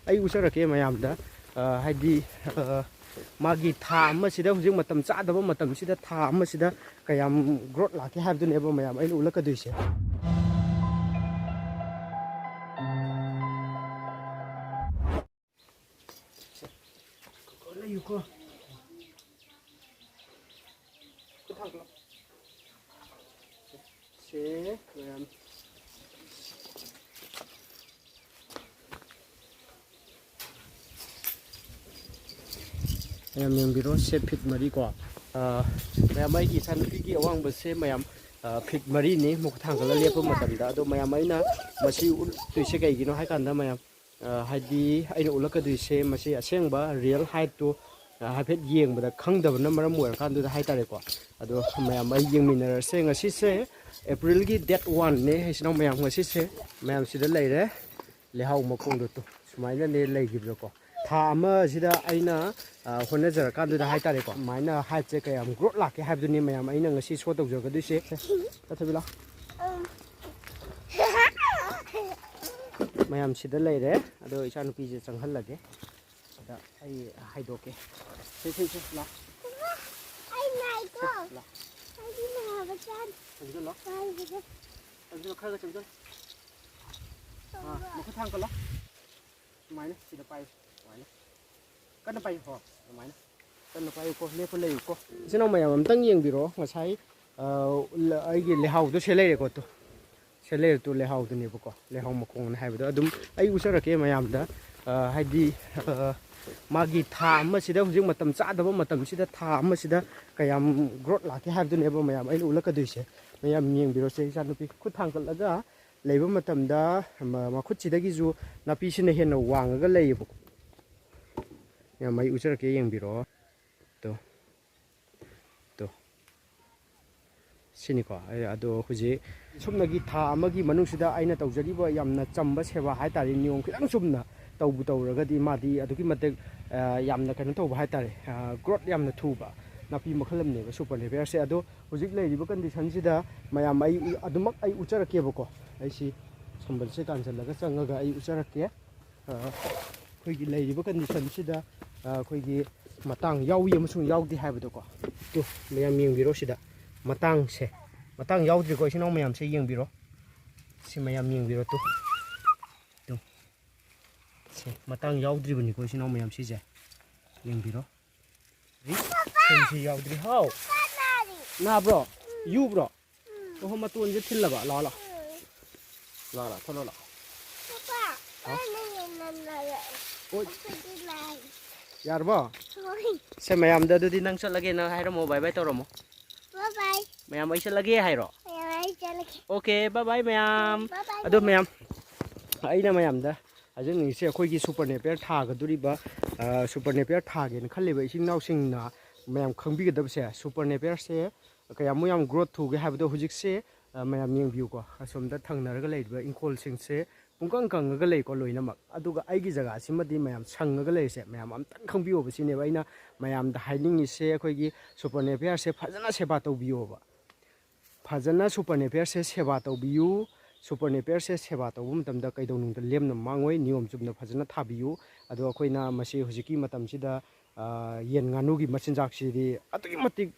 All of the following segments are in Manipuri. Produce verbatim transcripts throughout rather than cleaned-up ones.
ꯑꯩ ꯎꯠꯆꯔꯛꯀꯦ ꯃꯌꯥꯝꯗ꯫ ꯑ, ꯍꯥꯏꯗꯤ, ꯑ, ꯃꯥꯒꯤ ꯊꯥ ꯑꯃꯁꯤꯗ, ꯍꯧꯖꯤꯛ ꯃꯇꯝ ꯆꯥꯗꯕ ꯃꯇꯝꯁꯤꯗ, ꯊꯥ ꯑꯃꯁꯤꯗ ꯀꯌꯥꯝ growth ꯂꯥꯛꯀꯦ ꯍꯥꯏꯕꯗꯨꯅꯦꯕ ꯃꯌꯥꯝ ꯑꯩꯅ ꯎꯠꯂꯛꯀꯗꯣꯏꯁꯦ꯫ ꯂꯩꯌꯨꯀꯣ꯫ ꯁꯦ, ꯃꯌꯥꯝ꯫ ꯃꯌꯥꯝ ꯌꯦꯡꯕꯤꯔꯣ, ꯁꯦ ꯐꯤꯠ ꯃꯔꯤ ꯀꯣ꯫ ꯑ, ꯃꯌꯥꯝ, ꯑꯩꯒꯤ ꯏꯆꯥꯅꯨꯄꯤꯒꯤ ꯑꯋꯥꯡꯕꯁꯦ ꯃꯌꯥꯝ, ꯑ, ꯐꯤꯠ ꯃꯔꯤꯅꯤ꯫ ꯃꯈꯨꯠ ꯊꯥꯡꯒꯠꯂ ꯂꯦꯞꯄ ꯃꯇꯝꯗ꯫ ꯑꯗꯣ ꯃꯌꯥꯝ, ꯑꯩꯅ ꯃꯁꯤ ꯎꯠꯇꯣꯏꯁꯦ ꯀꯩꯒꯤꯅꯣ ꯍꯥꯏ ꯀꯥꯟꯗ, ꯃꯌꯥꯝ, ꯑ, ꯍꯥꯏꯗꯤ ꯑꯩꯅ ꯎꯠꯂꯛꯀꯗꯣꯏꯁꯦ ꯃꯁꯤ ꯑꯁꯦꯡꯕ real height ꯇꯣ, ꯑ, ꯍꯥꯏꯐꯦꯠ ꯌꯦꯡꯕꯗ ꯈꯪꯗꯕꯅ ꯃꯔꯝ ꯑꯣꯏꯔꯀꯥꯟꯗꯨꯗ ꯍꯥꯏꯇꯥꯔꯦꯀꯣ꯫ ꯑꯗꯣ ꯃꯌꯥꯝ ꯑꯩ ꯌꯦꯡꯃꯤꯟꯅꯔꯁꯦ꯫ ꯉꯁꯤꯁꯦ April ꯒꯤ date one ꯅꯦ ꯍꯥꯏꯁꯤꯅ ꯃꯌꯥꯝ, ꯉꯁꯤꯁꯦ ꯃꯌꯥꯝ ꯁꯤꯗ ꯂꯩꯔꯦ꯫ ꯂꯩꯍꯥꯎ ꯃꯈꯣꯡꯗꯣ ꯇꯨ ꯁꯨꯃꯥꯏꯅꯅꯦ ꯂꯩꯈꯤꯕꯗꯀꯣ꯫ ꯊꯥ ꯑꯃꯁꯤꯗ ꯑꯩꯅ, ꯑ, ꯍꯣꯠꯅꯖꯔꯀꯥꯟꯗꯨꯗ ꯍꯥꯏꯇꯥꯔꯦꯀꯣ, ꯁꯨꯃꯥꯏꯅ height ꯁꯦ ꯀꯌꯥꯝ growth ꯂꯥꯛꯀꯦ ꯍꯥꯏꯕꯗꯨꯅꯤ ꯃꯌꯥꯝ ꯑꯩꯅ ꯉꯁꯤ show ꯇꯧꯖꯒꯗꯣꯏꯁꯦ꯫ ꯆꯠꯊꯕꯤ ꯂꯥꯎ꯫ ꯃꯌꯥꯝ ꯁꯤꯗ ꯂꯩꯔꯦ꯫ ꯑꯗꯣ ꯏꯆꯥꯅꯨꯄꯤꯁꯦ ꯆꯪꯍꯜꯂꯒꯦ꯫ ꯑꯗ ꯑꯩ ꯍꯥꯏꯗꯣꯛꯀꯦ꯫ ꯁꯤ, ꯁꯤ, ꯁꯤ, ꯂꯥꯎ꯫ ꯑꯩ ꯅꯥꯏꯀꯣ꯫ ꯂꯥꯎ꯫ ꯑꯩꯗꯤ ꯅꯥꯕ ꯆꯥꯗꯦ꯫ ꯆꯪꯁꯤꯜꯂꯣ꯫ ꯆꯥꯔꯤꯕꯁꯦ꯫ ꯆꯪꯁꯤꯜꯂꯣ, ꯈꯔ ꯈꯔ ꯆꯪꯁꯤꯜꯂꯣ꯫ ꯑꯥ, ꯇꯧꯕ꯭ꯔꯣ? ꯃꯈꯨꯠ ꯊꯥꯡꯒꯠꯂꯣ꯫ ꯁꯨꯃꯥꯏꯅ ꯁꯤꯗ ꯄꯥꯏꯌꯨ꯫ ꯁꯨꯃꯥꯏꯅ꯫ ꯀꯟꯅ ꯄꯥꯏꯌꯨ꯫ ꯍꯣ, ꯑꯗꯨꯃꯥꯏꯅ꯫ ꯀꯟꯅ ꯄꯥꯏꯌꯨꯀꯣ꯫ ꯂꯦꯞꯄ ꯂꯩꯌꯨꯀꯣ꯫ ꯏꯆꯤꯟ ꯏꯅꯥꯎ ꯃꯌꯥꯝ ꯑꯝꯇꯪ ꯌꯦꯡꯕꯤꯔꯣ꯫ ꯉꯁꯥꯏ, ꯑ, ꯂ-, ꯑꯩꯒꯤ ꯂꯩꯍꯥꯎꯗꯣ ꯁꯦ ꯂꯩꯔꯦꯀꯣ꯫ ꯇꯨ꯫ ꯁꯦ ꯂꯩꯔꯦ ꯇꯨ, ꯂꯩꯍꯥꯎꯗꯨꯅꯦꯕꯀꯣ꯫ ꯂꯩꯍꯥꯎ ꯃꯈꯣꯡ ꯍꯥꯏꯕꯗꯣ ꯑꯗꯨꯝ ꯑꯩ ꯎꯠꯆꯔꯛꯀꯦ ꯃꯌꯥꯝꯗ꯫ ꯑ, ꯍꯥꯏꯗꯤ, ꯑ, ꯃꯥꯒꯤ ꯊꯥ ꯑꯃꯁꯤꯗ, ꯍꯧꯖꯤꯛ ꯃꯇꯝ ꯆꯥꯗꯕ ꯃꯇꯝꯁꯤꯗ ꯊꯥ ꯑꯃꯁꯤꯗ ꯀꯌꯥꯝ growth ꯂꯥꯛꯀꯦ ꯍꯥꯏꯕꯗꯨꯅꯦꯕ ꯃꯌꯥꯝ ꯑꯩꯅ ꯎꯠꯂꯛꯀꯗꯣꯏꯁꯦ꯫ ꯃꯌꯥꯝ ꯌꯦꯡꯕꯤꯔꯣꯁꯦ꯫ ꯏꯆꯥꯅꯨꯄꯤ ꯈꯨꯠ ꯊꯥꯡꯒꯠꯂꯒ ꯂꯩꯕ ꯃꯇꯝꯗ ꯃ-, ꯃꯈꯨꯠꯁꯤꯗꯒꯤꯁꯨ ꯅꯥꯄꯤꯁꯤꯅ ꯍꯦꯟꯅ ꯋꯥꯡꯉꯒ ꯂꯩꯌꯦꯕꯀꯣ꯫ ꯃꯌꯥꯝ ꯑꯩ ꯎꯠꯆꯔꯛꯀꯦ, ꯌꯦꯡꯕꯤꯔꯣ꯫ ꯇꯣ꯫ ꯇꯣ꯫ ꯁꯤꯅꯤꯀꯣ꯫ ꯑꯩ ꯑꯗꯣ ꯍꯧꯖꯤꯛ ꯁꯨꯞꯅꯒꯤ ꯊꯥ ꯑꯃꯒꯤ ꯃꯅꯨꯡꯁꯤꯗ ꯑꯩꯅ ꯇꯧꯖꯔꯤꯕ ꯌꯥꯝꯅ ꯆꯝꯕ ꯁꯦꯕꯥ ꯍꯥꯏ ꯇꯥꯔꯦ, ꯅꯤꯌꯣꯝ ꯈꯤꯇꯪ ꯆꯨꯝꯅ ꯇꯧꯕꯨ ꯇꯧꯔꯒꯗꯤ ꯃꯥꯗꯤ ꯑꯗꯨꯛꯀꯤ ꯃꯇꯤꯛ, ꯑ, ꯌꯥꯝꯅ ꯀꯩꯅꯣ ꯇꯧꯕ ꯍꯥꯏ ꯇꯥꯔꯦ, ꯑ, growth ꯌꯥꯝꯅ ꯊꯨꯕ, ꯅꯥꯄꯤ ꯃꯈꯜ ꯑꯃꯅꯦꯕ super labour ꯁꯦ꯫ ꯑꯗꯣ ꯍꯧꯖꯤꯛ ꯂꯩꯔꯤꯕ condition ꯁꯤꯗ ꯃꯌꯥꯝ ꯑꯩ ꯎ-, ꯑꯗꯨꯃꯛ ꯑꯩ ꯎꯠꯆꯔꯛꯀꯦꯕꯀꯣ꯫ ꯑꯩ ꯁꯤ ꯁꯝꯕꯜꯁꯦ ꯀꯥꯟꯁꯤꯜꯂꯒ ꯆꯪꯉꯒ ꯑꯩ ꯎꯠꯆꯔꯛꯀꯦ꯫ ꯑ, ꯑꯩꯈꯣꯏꯒꯤ ꯂꯩꯔꯤꯕ ꯀꯟꯗꯤꯁꯟꯁꯤꯗ, ꯑ, ꯑꯩꯈꯣꯏꯒꯤ ꯃꯇꯥꯡ ꯌꯥꯎꯏ ꯑꯃꯁꯨꯡ ꯌꯥꯎꯗꯦ ꯍꯥꯏꯕꯗꯣꯀꯣ꯫ ꯇꯨ, ꯃꯌꯥꯝ ꯌꯦꯡꯕꯤꯔꯣ ꯁꯤꯗ꯫ ꯃꯇꯥꯡꯁꯦ, ꯃꯇꯥꯡ ꯌꯥꯎꯗ꯭ꯔꯤꯀꯣ, ꯏꯆꯤꯟ ꯏꯅꯥꯎ ꯃꯌꯥꯝꯁꯦ ꯌꯦꯡꯕꯤꯔꯣ꯫ ꯁꯤ ꯃꯌꯥꯝ ꯌꯦꯡꯕꯤꯔꯣ ꯇꯨ꯫ ꯇꯨ꯫ ꯁꯦ, ꯃꯇꯥꯡ ꯌꯥꯎꯗ꯭ꯔꯤꯕꯅꯤꯀꯣ, ꯏꯆꯤꯟ ꯏꯅꯥꯎ ꯃꯌꯥꯝ ꯁꯤꯁꯦ꯫ ꯌꯦꯡꯕꯤꯔꯣ꯫ ꯁꯦꯝꯁꯤ ꯌꯥꯎꯗ꯭ꯔꯤ꯫ ꯍꯥꯎ꯫ ꯅꯥꯕ꯭ꯔꯣ? ꯌꯨꯕ꯭ꯔꯣ? ꯑꯣꯍꯣ, ꯃꯇꯣꯟꯁꯦ ꯊꯤꯜꯂꯕ꯫ ꯂꯥꯛꯑꯣ, ꯂꯥꯛꯑꯣ꯫ ꯂꯥꯛꯑꯣ, ꯂꯥꯛꯑꯣ, ꯊꯣꯛꯂꯛꯑꯣ, ꯂꯥꯛꯑꯣ꯫ ꯄꯥꯄꯥ, ꯍꯥꯎ? ꯑꯩꯅ ꯌꯦꯟ ꯅꯝꯂꯒ ꯑꯣꯏ꯫ ꯑꯩꯈꯣꯏꯗꯤ ꯂꯥꯛꯑꯦ꯫ ꯌꯥꯔꯕꯣ? ꯍꯣꯏ꯫ ꯁꯦ, ꯃꯌꯥꯝꯗ ꯑꯗꯨꯗꯤ ꯅꯪ ꯆꯠꯂꯒꯦ, ꯅꯪ ꯍꯥꯏꯔꯝꯃꯣ, bye bye ꯇꯧꯔꯝꯃꯣ꯫ Bye bye꯫ ꯃꯌꯥꯝ, ꯑꯩ ꯆꯠꯂꯒꯦ ꯍꯥꯏꯔꯣ? ꯃꯌꯥꯝ, ꯑꯩ ꯆꯠꯂꯒꯦ꯫ Okay, bye bye ꯃꯌꯥꯝ꯫ Bye bye ꯑꯗꯣ ꯃꯌꯥꯝ꯫ ꯃꯌꯥꯝ, ꯑꯩꯅ ꯃꯌꯥꯝꯗ ꯍꯥꯏꯖꯅꯤꯡꯉꯤꯁꯦ, ꯑꯩꯈꯣꯏꯒꯤ super napier ꯊꯥꯒꯗꯣꯔꯤꯕ, ꯑ, super napier ꯊꯥꯒꯦꯅ ꯈꯜꯂꯤꯕ ꯏꯆꯤꯟ ꯏꯅꯥꯎꯁꯤꯡꯅ ꯃꯌꯥꯝ ꯈꯪꯕꯤꯒꯗꯕꯁꯦ, super napierꯁꯦ ꯀꯌꯥꯃꯨꯛ ꯌꯥꯝ growth ꯊꯨꯒꯦ ꯍꯥꯏꯕꯗꯣ ꯍꯧꯖꯤꯛꯁꯦ, ꯑ, ꯃꯌꯥꯝ ꯌꯦꯡꯕꯤꯌꯨꯀꯣ꯫ ꯑꯁꯣꯝꯗ ꯊꯪꯅꯔꯒ ꯂꯩꯔꯤꯕ ꯏꯪꯈꯣꯜꯁꯤꯡꯁꯦ ꯄꯨꯡꯀꯪ ꯀꯪꯉꯒ ꯂꯩꯀꯣ ꯂꯣꯏꯅꯃꯛ꯫ ꯑꯗꯨꯒ ꯑꯩꯒꯤ ꯖꯒꯥꯁꯤꯃꯗꯤ ꯃꯌꯥꯝ ꯁꯪꯉꯒ ꯂꯩꯔꯤꯁꯦ꯫ ꯃꯌꯥꯝ ꯑꯝꯇꯪ ꯈꯪꯕꯤꯌꯣꯕ ꯁꯤꯅꯦꯕ ꯑꯩꯅ ꯃꯌꯥꯝꯗ ꯍꯥꯏꯅꯤꯡꯉꯤꯁꯦ꯫ ꯑꯩꯈꯣꯏꯒꯤ super napierꯁꯦ ꯐꯖꯅ ꯁꯦꯕꯥ ꯇꯧꯕꯤꯌꯣꯕ꯫ ꯐꯖꯅ super napierꯁꯦ ꯁꯦꯕꯥ ꯇꯧꯕꯤꯌꯨ꯫ Super napierꯁꯦ ꯁꯦꯕꯥ ꯇꯧꯕ ꯃꯇꯝꯗ ꯀꯩꯗꯧꯅꯨꯡꯗ ꯂꯦꯝꯅ ꯃꯥꯡꯉꯣꯏ꯫ ꯅꯤꯌꯣꯝ ꯆꯨꯝꯅ ꯐꯖꯅ ꯊꯥꯕꯤꯌꯨ꯫ ꯑꯗꯣ ꯑꯩꯈꯣꯏꯅ ꯃꯁꯤ ꯍꯧꯖꯤꯛꯀꯤ ꯃꯇꯝꯁꯤꯗ, ꯑ, ꯌꯦꯟ ꯉꯥꯅꯨꯒꯤ ꯃꯆꯤꯟꯖꯥꯛꯁꯤꯗꯤ ꯑꯗꯨꯛꯀꯤ ꯃꯇꯤꯛ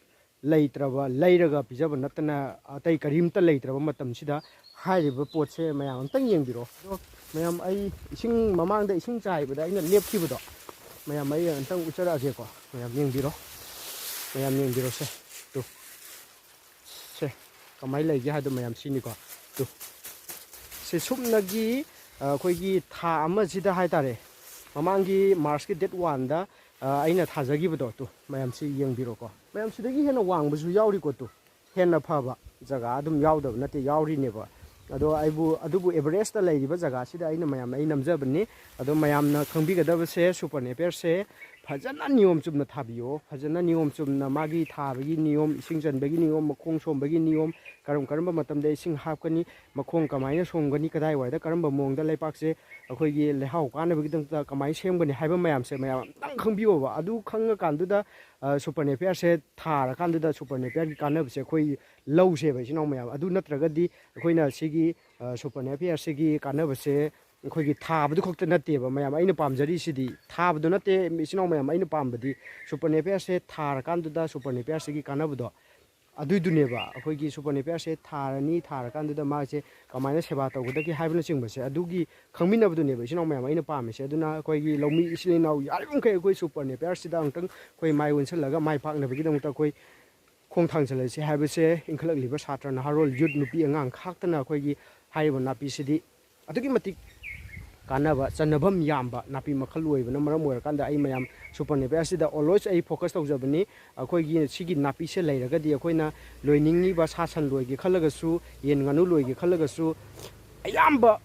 ꯂꯩꯇ꯭ꯔꯕ, ꯂꯩꯔꯒ ꯄꯤꯖꯕ ꯅꯠꯇꯅ ꯑꯇꯩ ꯀꯔꯤꯝꯇ ꯂꯩꯇ꯭ꯔꯕ ꯃꯇꯝꯁꯤꯗ ꯍꯥꯏꯔꯤꯕ ꯄꯣꯠꯁꯦ ꯃꯌꯥꯝ ꯑꯝꯇꯪ ꯌꯦꯡꯕꯤꯔꯣ꯫ ꯑꯗꯣ ꯃꯌꯥꯝ, ꯑꯩ ꯏꯁꯤꯡ, ꯃꯃꯥꯡꯗ ꯏꯁꯤꯡ ꯆꯥꯏꯕꯗ ꯑꯩꯅ ꯂꯦꯞꯈꯤꯕꯗꯣ, ꯃꯌꯥꯝ, ꯑꯩ ꯑꯝꯇꯪ ꯎꯠꯆꯔꯛꯑꯒꯦꯀꯣ꯫ ꯃꯌꯥꯝ ꯌꯦꯡꯕꯤꯔꯣ, ꯃꯌꯥꯝ ꯌꯦꯡꯕꯤꯔꯣ ꯁꯦ꯫ ꯇꯨ꯫ ꯁꯦ, ꯀꯃꯥꯏꯅ ꯂꯩꯒꯦ ꯍꯥꯏꯗꯣ ꯃꯌꯥꯝ ꯁꯤꯅꯤꯀꯣ꯫ ꯇꯨ꯫ ꯁꯤ ꯁꯨꯞꯅꯒꯤ, ꯑ, ꯑꯩꯈꯣꯏꯒꯤ ꯊꯥ ꯑꯃꯁꯤꯗ ꯍꯥꯏꯇꯥꯔꯦ, ꯃꯃꯥꯡꯒꯤ Marchꯀꯤ date oneꯗ, ꯑ, ꯑꯩꯅ ꯊꯥꯖꯈꯤꯕꯗꯣ, ꯇꯨ, ꯃꯌꯥꯝꯁꯤ ꯌꯦꯡꯕꯤꯔꯣꯀꯣ꯫ ꯃꯌꯥꯝ ꯁꯤꯗꯒꯤ ꯍꯦꯟꯅ ꯋꯥꯡꯕꯁꯨ ꯌꯥꯎꯔꯤꯀꯣ꯫ ꯇꯨ, ꯍꯦꯟꯅ ꯐꯕ ꯖꯒꯥ ꯑꯗꯨꯝ ꯌꯥꯎꯗꯕ ꯅꯠꯇꯦ, ꯌꯥꯎꯔꯤꯅꯦꯕ꯫ ꯑꯗꯣ ꯑꯩꯕꯨ, ꯑꯗꯨꯕꯨ averageꯇ ꯂꯩꯔꯤꯕ ꯖꯒꯥꯁꯤꯗ ꯑꯩꯅ ꯃꯌꯥꯝ, ꯑꯩ ꯅꯝꯖꯕꯅꯤ꯫ ꯑꯗꯣ ꯃꯌꯥꯝꯅ ꯈꯪꯕꯤꯒꯗꯕꯁꯦ, super napierꯁꯦ ꯐꯖꯅ ꯅꯤꯌꯣꯝ ꯆꯨꯝꯅ ꯊꯥꯕꯤꯌꯣ꯫ ꯐꯖꯅ ꯅꯤꯌꯣꯝ ꯆꯨꯝꯅ ꯃꯥꯒꯤ ꯊꯥꯕꯒꯤ ꯅꯤꯌꯣꯝ, ꯏꯁꯤꯡ ꯆꯟꯕꯒꯤ ꯅꯤꯌꯣꯝ, ꯃꯈꯣꯡ ꯁꯣꯝꯕꯒꯤ ꯅꯤꯌꯣꯝ, ꯀꯔꯝ ꯀꯔꯝꯕ ꯃꯇꯝꯗ ꯏꯁꯤꯡ ꯍꯥꯞꯀꯅꯤ, ꯃꯈꯣꯡ ꯀꯃꯥꯏꯅ ꯁꯣꯝꯒꯅꯤ, ꯀꯗꯥꯏꯋꯥꯏꯗ ꯀꯔꯝꯕ ꯃꯑꯣꯡꯗ ꯂꯩꯄꯥꯛꯁꯦ ꯑꯩꯈꯣꯏꯒꯤ ꯂꯩꯍꯥꯎ ꯀꯥꯟꯅꯕꯒꯤꯗꯃꯛꯇ ꯀꯃꯥꯏꯅ ꯁꯦꯝꯒꯅꯤ ꯍꯥꯏꯕ ꯃꯌꯥꯝꯁꯦ ꯃꯌꯥꯝ ꯑꯝꯇꯪ ꯈꯪꯕꯤꯌꯣꯕ꯫ ꯑꯗꯨ ꯈꯪꯉꯀꯥꯟꯗꯨꯗ, ꯑ, super napierꯁꯦ ꯊꯥꯔꯀꯥꯟꯗꯨꯗ super napierꯒꯤ ꯀꯥꯟꯅꯕꯁꯦ ꯑꯩꯈꯣꯏ ꯂꯧꯁꯦꯕ, ꯏꯆꯤꯟ ꯏꯅꯥꯎ ꯃꯌꯥꯝ꯫ ꯑꯗꯨ ꯅꯠꯇ꯭ꯔꯒꯗꯤ ꯑꯩꯈꯣꯏꯅ ꯁꯤꯒꯤ, ꯑ, super napierꯁꯤꯒꯤ ꯀꯥꯟꯅꯕꯁꯦ ꯑꯩꯈꯣꯏꯒꯤ ꯊꯥꯕꯗꯨ ꯈꯛꯇ ꯅꯠꯇꯦꯕ ꯃꯌꯥꯝ, ꯑꯩꯅ ꯄꯥꯝꯖꯔꯤꯁꯤꯗꯤ ꯊꯥꯕꯗꯨ ꯅꯠꯇꯦ꯫ ꯏꯆꯤꯟ ꯏꯅꯥꯎ ꯃꯌꯥꯝ, ꯑꯩꯅ ꯄꯥꯝꯕꯗꯤ ꯁꯨꯄꯔ ꯅꯦꯄꯤꯌꯔꯁꯦ ꯊꯥꯔꯀꯥꯟꯗꯨꯗ ꯁꯨꯄꯔ ꯅꯦꯄꯤꯌꯔꯁꯤꯒꯤ ꯀꯥꯟꯅꯕꯗꯣ ꯑꯗꯨꯏꯗꯨꯅꯦꯕ꯫ ꯑꯩꯈꯣꯏꯒꯤ ꯁꯨꯄꯔ ꯅꯦꯄꯤꯌꯔꯁꯦ ꯊꯥꯔꯅꯤ, ꯊꯥꯔꯀꯥꯟꯗꯨꯗ ꯃꯥꯁꯦ ꯀꯃꯥꯏꯅ ꯁꯦꯕꯥ ꯇꯧꯒꯗꯒꯦ ꯍꯥꯏꯕꯅꯆꯤꯡꯕꯁꯦ, ꯑꯗꯨꯒꯤ ꯈꯪꯃꯤꯟꯅꯕꯗꯨꯅꯦꯕ ꯏꯆꯤꯟ ꯏꯅꯥꯎ ꯃꯌꯥꯝ ꯑꯩꯅ ꯄꯥꯝꯃꯤꯁꯦ꯫ ꯑꯗꯨꯅ ꯑꯩꯈꯣꯏꯒꯤ ꯂꯧꯃꯤ ꯏꯆꯤꯟ ꯏꯅꯥꯎ ꯌꯥꯔꯤꯕꯃꯈꯩ ꯑꯩꯈꯣꯏ ꯁꯨꯄꯔ ꯅꯦꯄꯤꯌꯔꯁꯤꯗ ꯑꯃꯨꯛꯇꯪ ꯑꯩꯈꯣꯏ ꯃꯥꯏ ꯑꯣꯟꯁꯤꯜꯂꯒ ꯃꯥꯏ ꯄꯥꯛꯅꯕꯒꯤꯗꯃꯛꯇ ꯑꯩꯈꯣꯏ ꯈꯣꯡ ꯊꯥꯡꯖꯤꯜꯂꯁꯤ ꯍꯥꯏꯕꯁꯦ꯫ ꯏꯟꯈꯠꯂꯛꯂꯤꯕ ꯁꯥꯇ꯭ꯔ ꯅꯍꯥꯔꯣꯜ, ꯌꯨꯠ, ꯅꯨꯄꯤ ꯑꯉꯥꯡ ꯈꯥꯛꯇꯅ ꯑꯩꯈꯣꯏꯒꯤ ꯍꯥꯏꯔꯤꯕ ꯅꯥꯄꯤꯁꯤꯗꯤ ꯑꯗꯨꯛꯀꯤ ꯃꯇꯤꯛ ꯀꯥꯟꯅꯕ, ꯆꯟꯅꯐꯝ ꯌꯥꯝꯕ ꯅꯥꯄꯤ ꯃꯈꯜ ꯑꯣꯏꯕꯅ ꯃꯔꯝ ꯑꯣꯏꯔꯀꯥꯟꯗ ꯑꯩ ꯃꯌꯥꯝ ꯁꯨꯄꯔ ꯅꯦꯄꯤꯌꯔꯁꯤꯗ always ꯑꯩ focus ꯇꯧꯖꯕꯅꯤ꯫ ꯑꯩꯈꯣꯏꯒꯤ ꯁꯤꯒꯤ ꯅꯥꯄꯤꯁꯦ ꯂꯩꯔꯒꯗꯤ ꯑꯩꯈꯣꯏꯅ ꯂꯣꯏꯅꯤꯡꯉꯤꯕ ꯁꯥ ꯁꯟ ꯂꯣꯏꯒꯦ ꯈꯜꯂꯒꯁꯨ, ꯌꯦꯟ ꯉꯥꯅꯨ ꯂꯣꯏꯒꯦ ꯈꯜꯂꯒꯁꯨ, ꯑꯌꯥꯝꯕ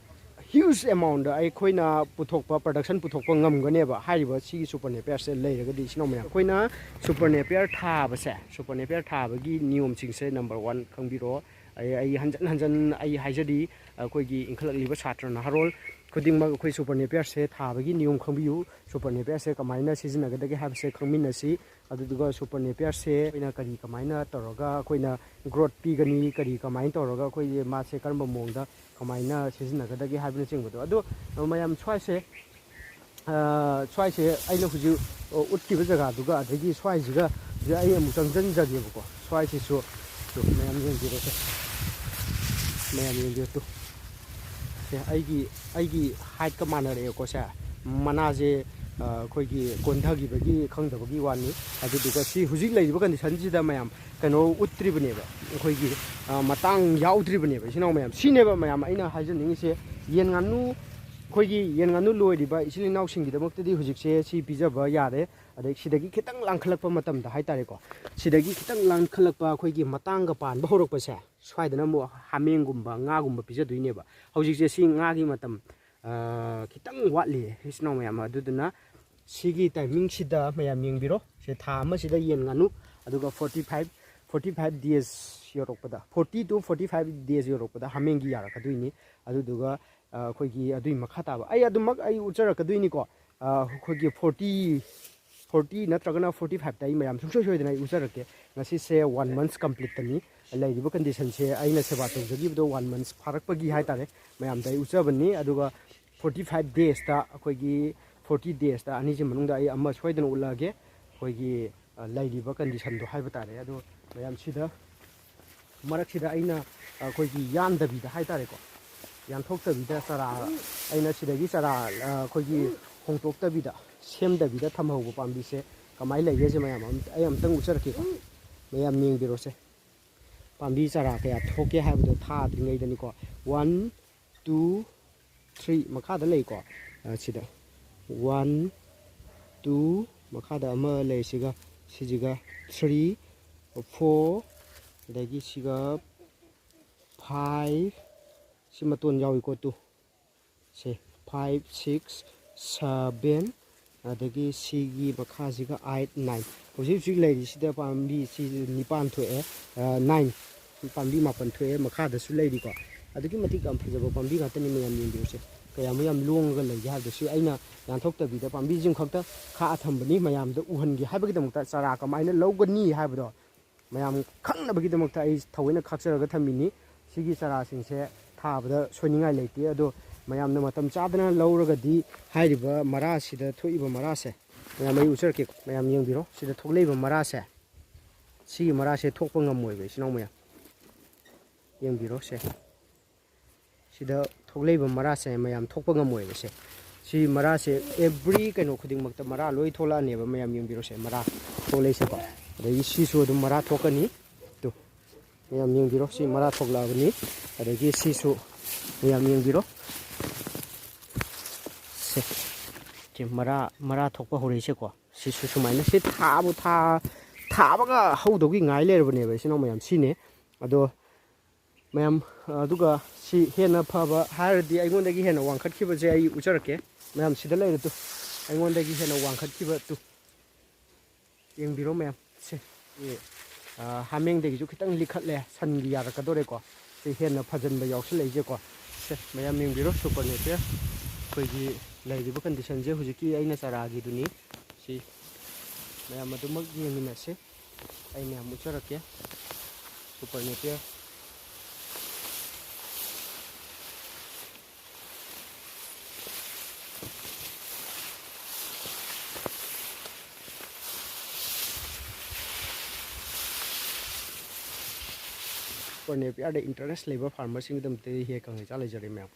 huge amount ꯑꯩꯈꯣꯏꯅ ꯄꯨꯊꯣꯛꯄ, production ꯄꯨꯊꯣꯛꯄ ꯉꯝꯒꯅꯦꯕ ꯍꯥꯏꯔꯤꯕ ꯁꯤꯒꯤ ꯁꯨꯄꯔ ꯅꯦꯄꯤꯌꯔꯁꯦ ꯂꯩꯔꯒꯗꯤ꯫ ꯏꯆꯤꯟ ꯏꯅꯥꯎ ꯃꯌꯥꯝ, ꯑꯩꯈꯣꯏꯅ ꯁꯨꯄꯔ ꯅꯦꯄꯤꯌꯔ ꯊꯥꯕꯁꯦ, ꯁꯨꯄꯔ ꯅꯦꯄꯤꯌꯔ ꯊꯥꯕꯒꯤ ꯅꯤꯌꯣꯝꯁꯤꯡꯁꯦ number one ꯈꯪꯕꯤꯔꯣ꯫ ꯑꯩ, ꯑꯩ ꯍꯟꯖꯟ ꯍꯟꯖꯟ ꯑꯩ ꯍꯥꯏꯖꯔꯤ, ꯑꯩꯈꯣꯏꯒꯤ ꯏꯟꯈꯠꯂꯛꯂꯤꯕ ꯁꯥꯇ꯭ꯔ ꯅꯍꯥꯔꯣꯜ ꯈꯨꯗꯤꯡꯃꯛ ꯑꯩꯈꯣꯏ ꯁꯨꯄꯔ ꯅꯦꯄꯤꯌꯔꯁꯦ ꯊꯥꯕꯒꯤ ꯅꯤꯌꯣꯝ ꯈꯪꯕꯤꯌꯨ, ꯁꯨꯄꯔ ꯅꯦꯄꯤꯌꯔꯁꯦ ꯀꯃꯥꯏꯅ ꯁꯤꯖꯤꯟꯅꯒꯗꯒꯦ ꯍꯥꯏꯕꯁꯦ ꯈꯪꯃꯤꯟꯅꯁꯤ꯫ ꯑꯗꯨꯗꯨꯒ ꯁꯨꯄꯔ ꯅꯦꯄꯤꯌꯔꯁꯦ ꯑꯩꯈꯣꯏꯅ ꯀꯔꯤ ꯀꯃꯥꯏꯅ ꯇꯧꯔꯒ ꯑꯩꯈꯣꯏꯅ growth ꯄꯤꯒꯅꯤ, ꯀꯔꯤ ꯀꯃꯥꯏꯅ ꯇꯧꯔꯒ ꯑꯩꯈꯣꯏꯒꯤ ꯃꯥꯁꯦ ꯀꯔꯝꯕ ꯃꯑꯣꯡꯗ ꯀꯃꯥꯏꯅ ꯁꯤꯖꯤꯟꯅꯒꯗꯒꯦ ꯍꯥꯏꯕꯅꯆꯤꯡꯕꯗꯣ꯫ ꯑꯗꯣ ꯃꯌꯥꯝ ꯁ꯭ꯋꯥꯏꯁꯦ, ꯑ, ꯁ꯭ꯋꯥꯏꯁꯦ ꯑꯩꯅ ꯍꯧꯖꯤꯛ ꯎꯠꯈꯤꯕ ꯖꯒꯥꯗꯨꯒ ꯑꯗꯒꯤ ꯁ꯭ꯋꯥꯏꯁꯤꯒ ꯍꯧꯖꯤꯛ ꯑꯩ ꯑꯃꯨꯛ ꯆꯪꯁꯤꯟꯖꯒꯦꯕꯀꯣ꯫ ꯁ꯭ꯋꯥꯏꯁꯤꯁꯨ ꯇꯨ, ꯃꯌꯥꯝ ꯌꯦꯡꯕꯤꯔꯣꯁꯦ, ꯃꯌꯥꯝ ꯌꯦꯡꯕꯤꯔꯣ ꯇꯨ꯫ ꯁꯦ, ꯑꯩꯒꯤ, ꯑꯩꯒꯤ heightꯀ ꯃꯥꯟꯅꯔꯛꯑꯦꯀꯣ꯫ ꯁꯦ, ꯃꯅꯥꯁꯦ, ꯑ, ꯑꯩꯈꯣꯏꯒꯤ ꯀꯣꯟꯊꯈꯤꯕꯒꯤ ꯈꯪꯗꯕꯒꯤ ꯋꯥꯅꯤ꯫ ꯑꯗꯨꯗꯨꯒ ꯁꯤ ꯍꯧꯖꯤꯛ ꯂꯩꯔꯤꯕ conditionꯁꯤꯗ ꯃꯌꯥꯝ ꯀꯩꯅꯣ ꯎꯠꯇ꯭ꯔꯤꯕꯅꯦꯕ, ꯑꯩꯈꯣꯏꯒꯤ, ꯑ, ꯃꯇꯥꯡ ꯌꯥꯎꯗ꯭ꯔꯤꯕꯅꯦꯕ, ꯏꯆꯤꯟ ꯏꯅꯥꯎ ꯃꯌꯥꯝ꯫ ꯁꯤꯅꯦꯕ ꯃꯌꯥꯝ ꯑꯩꯅ ꯍꯥꯏꯖꯅꯤꯡꯉꯤꯁꯦ, ꯌꯦꯟ ꯉꯥꯅꯨ, ꯑꯩꯈꯣꯏꯒꯤ ꯌꯦꯟ ꯉꯥꯅꯨ ꯂꯣꯏꯔꯤꯕ ꯏꯆꯤꯜ ꯏꯅꯥꯎꯁꯤꯡꯒꯤꯗꯃꯛꯇꯗꯤ ꯍꯧꯖꯤꯛꯁꯦ ꯁꯤ ꯄꯤꯖꯕ ꯌꯥꯔꯦ꯫ ꯑꯗꯩ ꯁꯤꯗꯒꯤ ꯈꯤꯇꯪ ꯂꯥꯡꯈꯠꯂꯛꯄ ꯃꯇꯝꯗ ꯍꯥꯏꯇꯥꯔꯦꯀꯣ, ꯁꯤꯗꯒꯤ ꯈꯤꯇꯪ ꯂꯥꯡꯈꯠꯂꯛꯄ ꯑꯩꯈꯣꯏꯒꯤ ꯃꯇꯥꯡꯒ ꯄꯥꯟꯕ ꯍꯧꯔꯛꯄꯁꯦ, ꯁ꯭ꯋꯥꯏꯗꯅ ꯑꯃꯨꯛ ꯍꯥꯃꯦꯡꯒꯨꯝꯕ, ꯉꯥꯒꯨꯝꯕ ꯄꯤꯖꯗꯣꯏꯅꯦꯕ꯫ ꯍꯧꯖꯤꯛꯁꯦ ꯁꯤ ꯉꯥꯒꯤ ꯃꯇꯝ, ꯑ, ꯈꯤꯇꯪ ꯋꯥꯠꯂꯤꯌꯦ, ꯏꯆꯤꯟ ꯏꯅꯥꯎ ꯃꯌꯥꯝ꯫ ꯑꯗꯨꯗꯨꯅ ꯁꯤꯒꯤ timingꯁꯤꯗ ꯃꯌꯥꯝ ꯌꯦꯡꯕꯤꯔꯣ꯫ ꯁꯤ ꯊꯥ ꯑꯃꯁꯤꯗ ꯌꯦꯟ ꯉꯥꯅꯨ, ꯑꯗꯨꯒ forty five, forty five days ꯌꯧꯔꯛꯄꯗ, forty to forty five days ꯌꯧꯔꯛꯄꯗ ꯍꯥꯃꯦꯡꯒꯤ ꯌꯥꯔꯛꯀꯗꯣꯏꯅꯤ꯫ ꯑꯗꯨꯗꯨꯒ, ꯑ, ꯑꯩꯈꯣꯏꯒꯤ ꯑꯗꯨꯒꯤ ꯃꯈꯥ ꯇꯥꯕ ꯑꯩ ꯑꯗꯨꯃꯛ ꯑꯩ ꯎꯠꯆꯔꯛꯀꯗꯣꯏꯅꯤꯀꯣ꯫ ꯑ, ꯑꯩꯈꯣꯏꯒꯤ forty, forty ꯅꯠꯇ꯭ꯔꯒꯅ forty fiveꯇ ꯑꯩ ꯃꯌꯥꯝ ꯁꯨꯡꯁꯣꯏ ꯁꯣꯏꯗꯅ ꯑꯩ ꯎꯠꯆꯔꯛꯀꯦ꯫ ꯉꯁꯤꯁꯦ one months completeꯇꯅꯤ꯫ ꯂꯩꯔꯤꯕ conditionꯁꯦ ꯑꯩꯅ ꯁꯦꯕꯥ ꯇꯧꯖꯈꯤꯕꯗꯣ one months ꯐꯥꯔꯛꯄꯒꯤ ꯍꯥꯏꯇꯥꯔꯦ, ꯃꯌꯥꯝꯗ ꯑꯩ ꯎꯠꯆꯕꯅꯤ꯫ ꯑꯗꯨꯒ ꯐꯣꯔꯇꯤ ꯐꯥꯏꯚ ꯗꯦꯖꯇ, ꯑꯩꯈꯣꯏꯒꯤ ꯐꯣꯔꯇꯤ ꯗꯦꯖꯇ ꯑꯅꯤꯁꯤ ꯃꯅꯨꯡꯗ ꯑꯩ ꯑꯃ ꯁꯣꯏꯗꯅ ꯎꯠꯂꯛꯑꯒꯦ, ꯑꯩꯈꯣꯏꯒꯤ ꯑ, ꯂꯩꯔꯤꯕ ꯀꯟꯗꯤꯁꯟꯗꯣ ꯍꯥꯏꯕ ꯇꯥꯔꯦ꯫ ꯑꯗꯣ ꯃꯌꯥꯝꯁꯤꯗ, ꯃꯔꯛꯁꯤꯗ ꯑꯩꯅ ꯑꯩꯈꯣꯏꯒꯤ ꯌꯥꯟꯗꯕꯤꯗ ꯍꯥꯏ ꯇꯥꯔꯦꯀꯣ, ꯌꯥꯟꯊꯣꯛꯇꯕꯤꯗ ꯆꯔꯥ, ꯑꯩꯅ ꯁꯤꯗꯒꯤ ꯆꯔꯥ ꯑ, ꯑꯩꯈꯣꯏꯒꯤ ꯍꯣꯡꯇꯣꯛꯇꯕꯤꯗ, ꯁꯦꯝꯗꯕꯤꯗ ꯊꯝꯍꯧꯕ ꯄꯥꯝꯕꯤꯁꯦ ꯀꯃꯥꯏꯅ ꯂꯩꯒꯦꯁꯦ ꯃꯌꯥꯝ ꯑꯝ-, ꯑꯩ ꯑꯝꯇꯪ ꯎꯠꯆꯔꯛꯀꯦꯀꯣ꯫ ꯃꯌꯥꯝ ꯌꯦꯡꯕꯤꯔꯣꯁꯦ, ꯄꯥꯝꯕꯤ ꯆꯔꯥ ꯀꯌꯥ ꯊꯣꯛꯀꯦ ꯍꯥꯏꯕꯗꯣ ꯊꯥꯗ꯭ꯔꯤꯉꯩꯗꯅꯤꯀꯣ꯫ ꯋꯥꯟ, ꯇꯨ, ꯊ꯭ꯔꯤ ꯃꯈꯥꯗ ꯂꯩꯀꯣ꯫ ꯑ, ꯁꯤꯗ ꯋꯥꯟ, ꯇꯨ, ꯃꯈꯥꯗ ꯑꯃ ꯂꯩ, ꯁꯤꯒ, ꯁꯤꯁꯤꯒ ꯊ꯭ꯔꯤ, ꯐꯣꯔ, ꯑꯗꯒꯤ ꯁꯤꯒ ꯐꯥꯏꯚ, ꯁꯤ ꯃꯇꯣꯟ ꯌꯥꯎꯏꯀꯣ, ꯇꯨ, ꯁꯦ, ꯐꯥꯏꯚ, ꯁꯤꯛꯁ, ꯁꯚꯦꯟ, ꯑꯗꯒꯤ ꯁꯤꯒꯤ ꯃꯈꯥꯁꯤꯒ ꯑꯥꯏꯠ, ꯅꯥꯏꯟ꯫ ꯍꯧꯖꯤꯛ ꯍꯧꯖꯤꯛ ꯂꯩꯔꯤꯁꯤꯗ ꯄꯥꯝꯕꯤꯁꯤ ꯅꯤꯄꯥꯟ ꯊꯣꯛꯑꯦ, ꯑ, ꯅꯥꯏꯟ꯫ ꯄꯥꯝꯕꯤ ꯃꯥꯄꯟ ꯊꯣꯛꯑꯦ, ꯃꯈꯥꯗꯁꯨ ꯂꯩꯔꯤꯀꯣ꯫ ꯑꯗꯨꯛꯀꯤ ꯃꯇꯤꯛ ꯌꯥꯝ ꯐꯖꯕ ꯄꯥꯝꯕꯤ ꯉꯥꯛꯇꯅꯤ, ꯃꯌꯥꯝ ꯌꯦꯡꯕꯤꯔꯨꯁꯦ꯫ ꯀꯌꯥꯃꯨꯛ ꯌꯥꯝ ꯂꯣꯡꯉꯒ ꯂꯩꯒꯦ ꯍꯥꯏꯕꯗꯨ ꯁꯤ ꯑꯩꯅ ꯌꯥꯟꯊꯣꯛꯇꯕꯤꯗ ꯄꯥꯝꯕꯤꯁꯤꯡ ꯈꯛꯇ ꯈꯥꯛꯑ ꯊꯝꯕꯅꯤ, ꯃꯌꯥꯝꯗ ꯎꯍꯟꯒꯦ ꯍꯥꯏꯕꯒꯤꯗꯃꯛꯇ꯫ ꯆꯔꯥ ꯀꯃꯥꯏꯅ ꯂꯧꯒꯅꯤ ꯍꯥꯏꯕꯗꯣ ꯃꯌꯥꯝ ꯈꯪꯅꯕꯒꯤꯗꯃꯛꯇ ꯑꯩ ꯊꯑꯣꯏꯅ ꯈꯥꯛꯆꯔꯒ ꯊꯝꯃꯤꯅꯤ꯫ ꯁꯤꯒꯤ ꯆꯔꯥꯁꯤꯡꯁꯦ ꯊꯥꯕꯗ ꯁꯣꯏꯅꯤꯡꯉꯥꯏ ꯂꯩꯇꯦ꯫ ꯑꯗꯣ ꯃꯌꯥꯝꯅ ꯃꯇꯝ ꯆꯥꯗꯅ ꯂꯧꯔꯒꯗꯤ ꯍꯥꯏꯔꯤꯕ ꯃꯔꯥꯁꯤꯗ ꯊꯣꯛꯏꯕ ꯃꯔꯥꯁꯦ, ꯃꯌꯥꯝ ꯑꯩ ꯎꯠꯆꯔꯛꯀꯦꯀꯣ, ꯃꯌꯥꯝ ꯌꯦꯡꯕꯤꯔꯣ꯫ ꯁꯤꯗ ꯊꯣꯛꯂꯛꯏꯕ ꯃꯔꯥꯁꯦ, ꯁꯤꯒꯤ ꯃꯔꯥꯁꯦ ꯊꯣꯛꯄ ꯉꯝꯃꯣꯏꯕ, ꯏꯆꯤꯟ ꯏꯅꯥꯎ ꯃꯌꯥꯝ꯫ ꯌꯦꯡꯕꯤꯔꯣ ꯁꯦ꯫ ꯁꯤꯗ ꯊꯣꯛꯂꯛꯏꯕ ꯃꯔꯥꯁꯦ ꯃꯌꯥꯝ ꯊꯣꯛꯄ ꯉꯝꯃꯣꯏꯕ ꯁꯦ꯫ ꯁꯤ ꯃꯔꯥꯁꯦ every ꯀꯩꯅꯣ ꯈꯨꯗꯤꯡꯃꯛꯇ ꯃꯔꯥ ꯂꯣꯏ ꯊꯣꯛꯂꯛꯑꯅꯦꯕ, ꯃꯌꯥꯝ ꯌꯦꯡꯕꯤꯔꯣꯁꯦ, ꯃꯔꯥ ꯊꯣꯛꯂꯛꯏꯁꯦꯀꯣ꯫ ꯑꯗꯒꯤ ꯁꯤꯁꯨ ꯑꯗꯨꯝ ꯃꯔꯥ ꯊꯣꯛꯀꯅꯤ꯫ ꯇꯨ, ꯃꯌꯥꯝ ꯌꯦꯡꯕꯤꯔꯣ, ꯁꯤ ꯃꯔꯥ ꯊꯣꯛꯂꯛꯑꯕꯅꯤ꯫ ꯑꯗꯒꯤ ꯁꯤꯁꯨ ꯃꯌꯥꯝ ꯌꯦꯡꯕꯤꯔꯣ꯫ ꯁꯦ, ꯁꯤ ꯃꯔꯥ, ꯃꯔꯥ ꯊꯣꯛꯄ ꯍꯧꯔꯛꯏꯁꯦꯀꯣ꯫ ꯁꯤꯁꯨ ꯁꯨꯃꯥꯏꯅ ꯁꯤ ꯊꯥꯕꯨ ꯊꯥ-, ꯊꯥꯕꯒ ꯍꯧꯗꯧꯒꯤ ꯉꯥꯏ ꯂꯩꯔꯕꯅꯦꯕ, ꯏꯆꯤꯟ ꯏꯅꯥꯎ ꯃꯌꯥꯝ꯫ ꯁꯤꯅꯦ꯫ ꯑꯗꯣ ꯃꯌꯥꯝ, ꯑꯗꯨꯒ ꯁꯤ ꯍꯦꯟꯅ ꯐꯕ ꯍꯥꯏꯔꯗꯤ ꯑꯩꯉꯣꯟꯗꯒꯤ ꯍꯦꯟꯅ ꯋꯥꯡꯈꯠꯈꯤꯕꯁꯦ ꯑꯩ ꯎꯠꯆꯔꯛꯀꯦ꯫ ꯃꯌꯥꯝ ꯁꯤꯗ ꯂꯩꯔꯦ ꯇꯨ, ꯑꯩꯉꯣꯟꯗꯒꯤ ꯍꯦꯟꯅ ꯋꯥꯡꯈꯠꯈꯤꯕ ꯇꯨ꯫ ꯌꯦꯡꯕꯤꯔꯣ ꯃꯌꯥꯝ꯫ ꯁꯦ, ꯑꯦ, ꯑ, ꯍꯥꯃꯦꯡꯗꯒꯤꯁꯨ ꯈꯤꯇꯪ ꯂꯤꯈꯠꯂꯦ, ꯁꯟꯒꯤ ꯌꯥꯔꯛꯀꯗꯣꯔꯦꯀꯣ꯫ ꯁꯤ ꯍꯦꯟꯅ ꯐꯖꯟꯕ ꯌꯥꯎꯁꯜꯂꯛꯏꯁꯦꯀꯣ꯫ ꯁꯦ, ꯃꯌꯥꯝ ꯌꯦꯡꯕꯤꯔꯣ, super nature꯫ ꯑꯩꯈꯣꯏꯒꯤ ꯂꯩꯔꯤꯕ ꯀꯟꯗꯤꯁꯟꯁꯦ ꯍꯧꯖꯤꯛꯀꯤ ꯑꯩꯅ ꯆꯥꯔꯥꯒꯤꯗꯨꯅꯤ꯫ ꯁꯤ ꯃꯌꯥꯝ ꯑꯗꯨꯃꯛ ꯌꯦꯡꯃꯤꯟꯅꯁꯦ꯫ ꯑꯩ ꯃꯌꯥꯝ ꯎꯠꯆꯔꯛꯀꯦ꯫ Super nature꯫ ꯀꯣꯔꯟ ꯑꯦ ꯄꯤ ꯑꯥꯔꯗ ꯏꯟꯇꯔꯦꯁ ꯂꯩꯕ ꯐꯥꯔꯃꯔꯁꯤꯡꯒꯤꯗꯃꯛꯇꯗꯤ ꯍꯦꯛ ꯈꯪꯍꯩ ꯆꯥ ꯂꯩꯖꯔꯦ ꯃꯌꯥꯝ꯫